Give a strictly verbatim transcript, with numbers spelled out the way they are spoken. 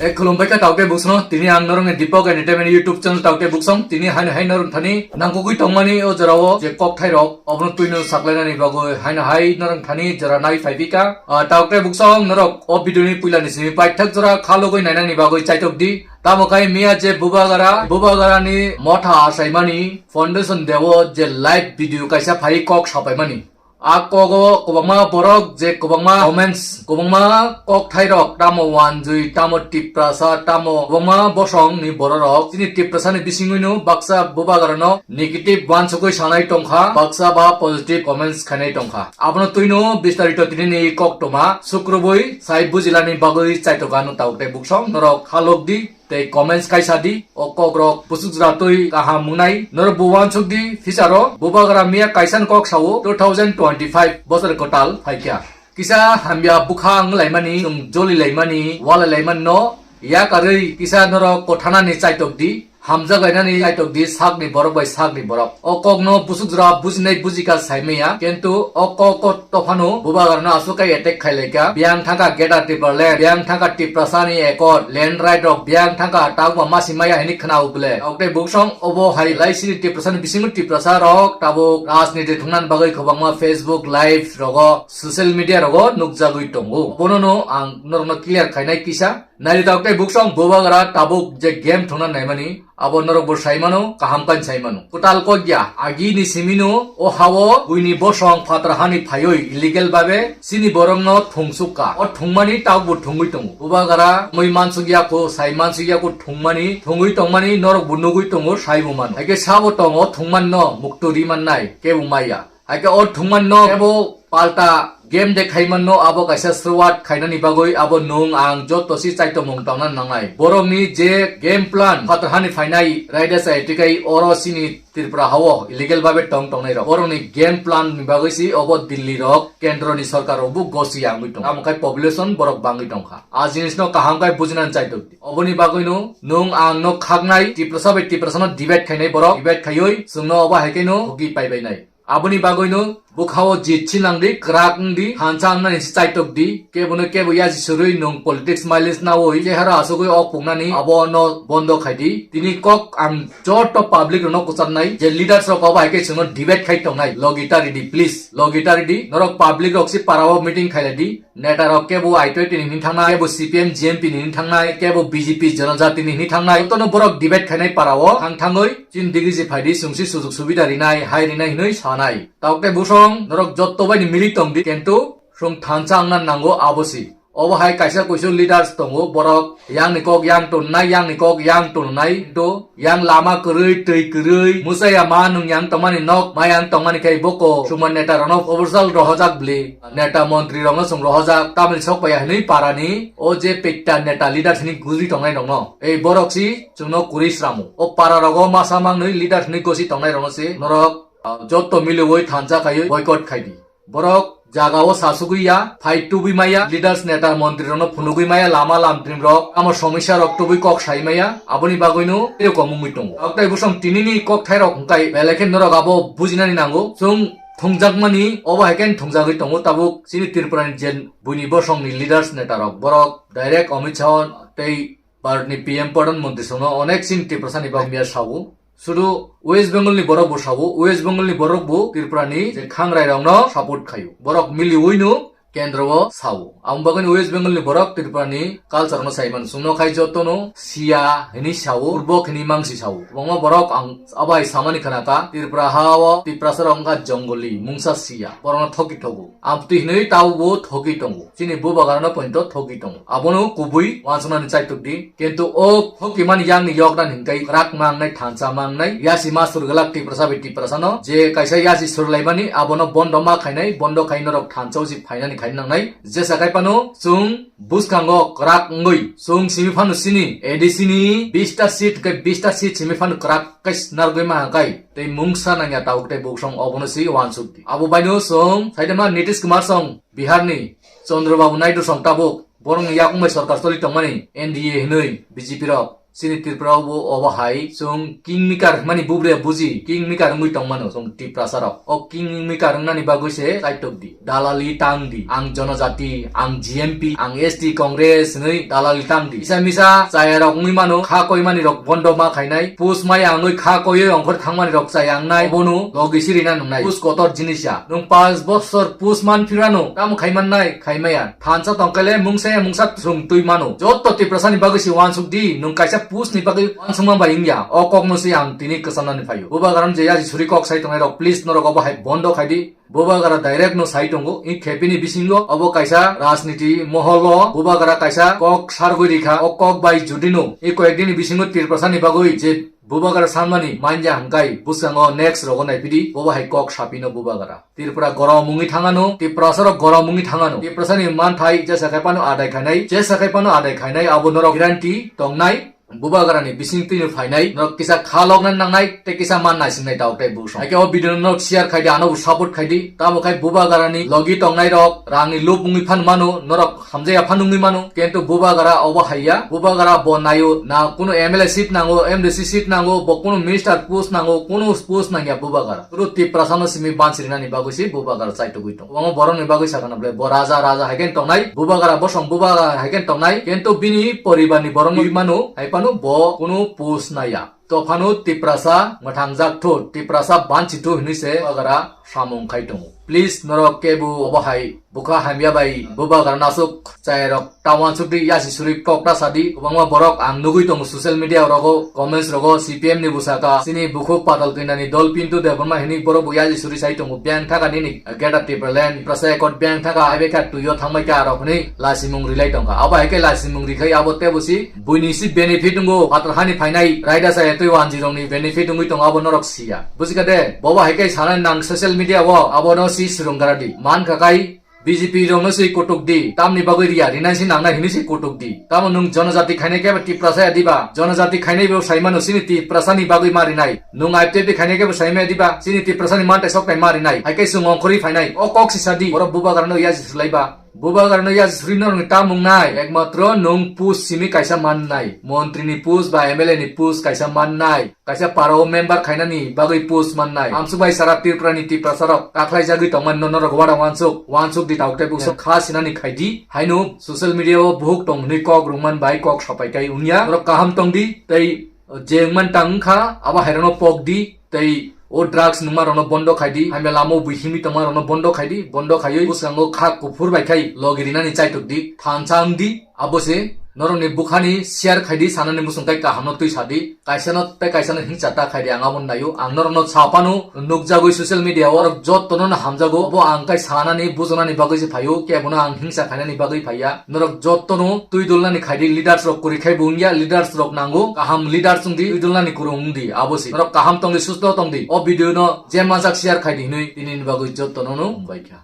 E khulumbai kha taukte buksong, tini ang norokni Deepak Entertainment YouTube channel taukte buksong, tini haino hai norok thani nangkukui tongmani o jorao je kokthai rok obono twino saklainani bagwi haino hai norok thani jora nai phaipika. Ah, taukte buksong norok o video ni puila ni simi paithak jora khalogwi nainani bagwi chaitok di. Tamo khai miya je Bubagra, Bubagra ni motha asaimani foundation deo je live video kaisa phai kok sapaimani. A kogo kwbangma borok je kwbangma comments, kwbangma kokthairok, tamo wanjwi, tamo Tiprasa, tamo kwbangma bosongni bororok. Chini Tiprasani bisingwino baksa Bubagrano negative wansugwi sanai tongkha, baksa ba positive comments khainai tongkha. Abono twino bistarito tinini koktoma sukrubwi sai bujilani bagwi chaitokano taukte buksong norok khalokdi. Tei comments kaisa di, o kokrok busuk jora twi kaham wngnai. Norok bo wansuk di, fisaro Bubagra miya kaisa ni kok sao, two thousand twenty-five bosor kwtal phaikha. Kisa hamya bwkha wnglaimani, chwng jolilaimani, walailaimani no yakarwi kisa norok kothanani chaitok di, hamjak lainani chaitok di, sakni borok bai sakni borok. O kokno busuk jora bujinai bujikha saimaya, kintu o kok tophano Bubagrano aswk khe attack khailaikha. Biyang thangkha Greater Tipraland, biyang thangkha Tiprasani accord, land right rok biyang thangkha, takma masi maya hinwi khna ubole. Okte buksong obo hai laisini Tiprasani bisingo Tiprasa rok tabuk rajniti thwngna bagwi kwbangma Facebook live rogo, social media rogo nukjagwi tongo. Bonono ang norokno clear khainai kisa. Naidi taukte buksong Bubagra tabuk je game thwngna naimani, abo norok bo saimano, kaham khan saimano. Kwtal kokya, agini simino o hao buini bosong phatar hani phaioi illegal babe chini borokno thungsukha. O thwngmani tabuk bo thwngwi tongo. Bubagra mui mansukya kho, sai mansukya kho thwngmani, thwngwi tongmani norok bo nugwi tongo, sai bo mano. Haikhe sabo tongo thwngmanno mukto rimannai, kebo maya. Haikhe o thwngmanno ebo palta game de khaimanno abo kaisa suruwat khainani bagwi abo nwng ang joto si chaitomung tongna nangnai. Borokni je game plan phatar hani phainai raida chai twikai oro chini Tripura hao illegal babe tong tongnai rok. Borokni game plan ni bagwi si obo Delhi rok kendro ni sorkar rok bo gosi yangwi tong. Tamo khai population borok bangwi tongkha. A jinis no kaham khai bujinani chaitok di. Oboni bagwi no nwng ang no khaknai Tiprasa bai Tiprasa no debate khainai borok. Debate khaioi chwngno obo haikhe no hogi paibainai. Aboni bagwino bwkhao jit sinangdi, kwrak wngdi, thansa wngnani se chaitok di, kebono kebo yaji surwi nwng politics mileage nawi, chehara asugwi ok pungnani abono bondo khaidi. Tini kok ang joto public rokno kwcharnai, je leaders rok obo hai khe chwngno debate khai tongnai, logi tari di please, logi tari di, norok public rok se parao meeting khailai di, neta rok kebo I T I T ni hini thangnai, kebo C P M G M P ni hini thangnai, kebo B J P Janajati ni hini thangnai, jotono borok debate khainai parao thang thangwi, chini digi je phaidi, chwngsi sujug subida rinai, hai rinai hinwi sanai. Taukte busong, norok jotto bai ni mili tong di, kintu chwng thansa wngna nango abo si. Obo hai kaisa kuisu leaders tongo, borok yang ni kok yang tonnai, yang ni kok yang tonnai, kintu yang lama kwrwi, twi kwrwi, musa ya ma nung yang tongmani nok, ma yang tongmani khai boko, sumar neta rokno proposal rohojak bli, neta montri rokno chwng rohojak, tamni sok paiya hinwi parani, o je pekta neta leaders hinwi guri tongnai rokno. Ei borok si chwngno kwrwi sramo. O para rogo masa mangnwi leaders hinwi gosi tongnai rokno si, norok, ah, jotto miliwi thansa khaiwi boycott khai di. Borok jagao sasugwi ya, phai tubui maya, leaders, neta, montri rokno phunugwi maya, lama lamtrim rok, amo somosya rok tubui kok sai maya, aboni bagwino erokom wngwi tongo. Oktai busom tinini kokthai rok hwnkhe belai khe norok abo bujinani nango. Chwng thungjakmani obo hai khe thungjagwi tongo tabuk chini Tripura ni je buini bosong ni leaders, neta rok, borok direct Amit Shah tei Bharat ni P M Pradhan Mantri songno onek chini Tiprasa ni bagwi miya sawo. Sudu West Bengal ni borok bo sawo, West Bengal ni borok bo Tripura ni je khangrai rok no support khayo. Borok miliwi no kendro o sawo. Ang bagwi West Bengal ni borok Tripura ni culture no sai mano. Songno khai joto no siya hini sawo, urbok hini mangsi sawo. Kwbangma borok ang abai samani khana ka Tripura ha o Tiprasa rok wngkha jongoli, mungsa siya. Borok no thoki thogo. Amtwi hinwi tabo bo thogwi tongo. Chini bubagrano pointo thogwi tongo. Abono kubui wansuknani chaitok di. Kintu o thokimani yakni yokdan hinkai kwrak mangnai, thansa mangnai, yasi masur gwlak Tiprasa bai Tiprasano. Je kaisa yasi surlaimani abono bondo ma khainai, bondo khai norok thansa usi phainani khai nangnai. Jesa khai phano chwng bwskango kwrak wngwi chwng simi phano chini A D C ni bista seat khe bista seat simi phano kwrak khe snargwi ma hwnkai. Tei mungsa nangya tabuk tei buksong obono si wansuk di. Abo baino chwng saidema Nitish Kumar song Bihar ni Chandrababu Naidu song tabuk borokni yakung bai sorkar choli tongmani N D A hinwi B J P rok Chini Tripura o bo obo hai chwng kingmaker hwnmani bubre buji, kingmaker wngwi tongmano chwng Tiprasa rok. O kingmaker wngnani bagwi se chaitok di, dalali tang di, ang jonojati, ang G M P, ang S T Congress hwnwi dalali tang di. Kisa misa chaya rok wngwi mano, kha koi mani rok bondo ma khainai, pus maya wngwi kha koiwi ongkhor thangmani rok chaya wngnai, obono logi sirina nungnai. Pus kotor jinis ya, nwng panch bosor pus man phirano, tamo khai mannai, khai maya. Thansa tongkele mungsa ya mungsa thwng twi mano. Jotto Tiprasani bagwi se wansuk di, nwng kaisa post ni bagwi wansukma bai wngya. O kokno se ang tini kwchanani phaio. Bubagra no je yaji suri kok sai tongnai rok, please norok obo hai bondo khai di. Bubagra direct no sai tongo. I khepini bisingo obo kaisa rajniti moholo Bubagra kaisa kok sargwi rikha. O kok bai judino i koyekdini bisingo Tiprasani bagwi je Bubagra sanmani manya hwnkhe bwskango next rogo naipidi, bobo hai kok sapino Bubagra. Tripura gorom wngwi thangano, Tiprasarok gorom wngwi thangano. Tiprasani manthai jesa khai phano adai khainai, jesa khai phano adai khainai, abo norok guarantee tongnai. Bubagrani bising twino phainai, norok kisa kha lokna nangnai, tei kisa man naisingnai tao tei bwsong. Haikhe o video no norok share khaidi, ano bo support khaidi. Tamo khai Bubagrani logi tongnai rok, rangni lob wngwi phan mano, norok hamjaya phan wngwi mano, kintu Bubagra obo haiya. Bubagra bo naio, na kunu M L A seat nango, M D C seat nango, bo kunu minister post nango, kunu post nangya Bubagra. Suru Tiprasano simi bansrinani bagwi se Bubagra chaitugwi tongo. Omo borokni bagwi sakha na bwle, bo raja, raja hai khe tongnai, Bubagra bosong Bubagra hai khe tongnai, kintu bini poribarni borok wngwi mano, hai phano bo kunu post naiya. To phano Tiprasa mwthangjak thu, Tiprasa banchi thu hinwi se Bubagra samung khai tongo. Please, norok kebo obo hai bwkha hamya bai Bubagra nasuk chayarok ta wansuk di, yasi suri kok ta sadi. Kwbangma borok ang nugwi tongo social media rogo, comments rogo, C P M ni bwsaka, chini bukhuk patal kwnani dol Pintu Debbarma hinwi borok bo yasi suri sai tongo. Biyang thaka nini Greater Tipraland, Tiprasa Accord biyang thaka, aibe kha tuio thangbai kha arok hinwi lasimung rilai tongkha. Abo hai khe lasimung rikhai abo tebo si buini si benefit wngo, patal hani phainai raida chaya twi wanjwi rokni benefit wngwi tongo, abo norok siya. Bujikha de, bobo hai khe sanai nang social media o, abono si swrwnggra di. Man kha kai B J P rokno se kutuk di, tamni bagwi riya, rinai se nangnai hinwi se kutuk di. Tamo nwng jonojati khainai khe ba Tiprasa ya diba? Jonojati khainai bo saimano chini Tiprasani bagwi ma rinai. Nwng I P F T khainai khe bo saimaya diba? Chini Tiprasani mantai soktai ma rinai. Hai khe chwng ongkhorwi phainai. O kok sisa di. Borok Bubagrano yaji sulaiba. Bubagrano yaji suri norokni tamung nai. Ekmatro nwng post simi kaisa mannai. Montrini post ba M L A ni post kaisa mannai. Kaisa parao member khainani bagwi post mannai. Amsuk bai sara Tripura ni Tiprasa rok kakhlai jagwi tongmani no norok wada wansuk, wansuk di tauk tei buksuk kha sinani khai di. Haino social media o buhuk tong hwnwi kok rwngman bai kok sapai kai wngya. Norok kaham tong di tei je wngman tang wngkha abo hai rokno pok di tei o drugs nungma rokno bondo khai di. Hamya lama o bui himwi tongma rokno bondo khai di. Bondo khaiwi bwskango kha kuphur bai khai logi rinani chaitok di. Thansa wng di. Abo se norokni bwkhani share khaidi, sanani muchung tei kahamno twi sadi. Kaisano tei kaisano hingsa ta khaidi, ang abo naio. Ang norokno saphano nukjagwi social media o, norok jottono no hamjago. Bo ang kai sanani, bujonani bagwi se phaio, kebono ang hingsa khainani bagwi phaiya. Norok jottono twi dulnani khaidi, leaders rok kwrwi khai bo wngya, leaders rok nango, kaham leaders wngdi, twi dulnani kwrwng wngdi, abo se. Norok kaham tongdi, susto tongdi. O video no je majak share khaidi hinwi tinini bagwi jottono no hambai kha.